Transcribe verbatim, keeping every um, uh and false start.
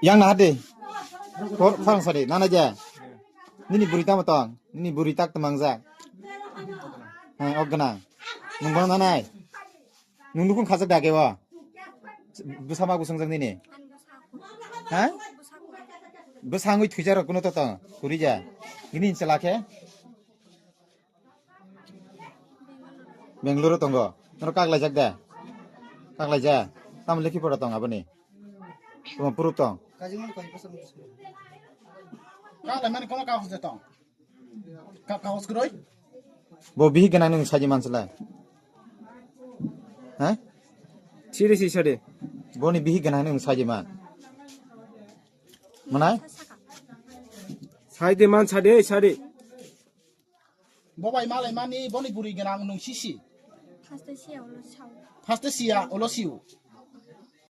Yang na hade. Kor phang sari nana ja. Nini buri tamo tong. Nini buri tak temang jak. Hei, ok gana. Nung bang nanai. Nung nukung khajak da kewa. Bwsa ma bwsung jak nini. Ha? Bwsangwi thwijar kuno to tong. Kuri ja. Nini chala khe. Bangalore tongo. Noro kaklaijak da? Kaklaija. Tamo lekhi pora tong aboni. Tamo proof tong. Kaklai mani kono kagoj de tong. Ka-, kagoj kwrwi? Bo bihik gwnang nung saji mansla. Ha? Siri si sari. Boni bihik gwnang nung saji man. Manai? Sai de man sadi, sadi. Bo bai malai mani boni buri gwnang nung sisi. First siya ulo sao. First siya ulo siu.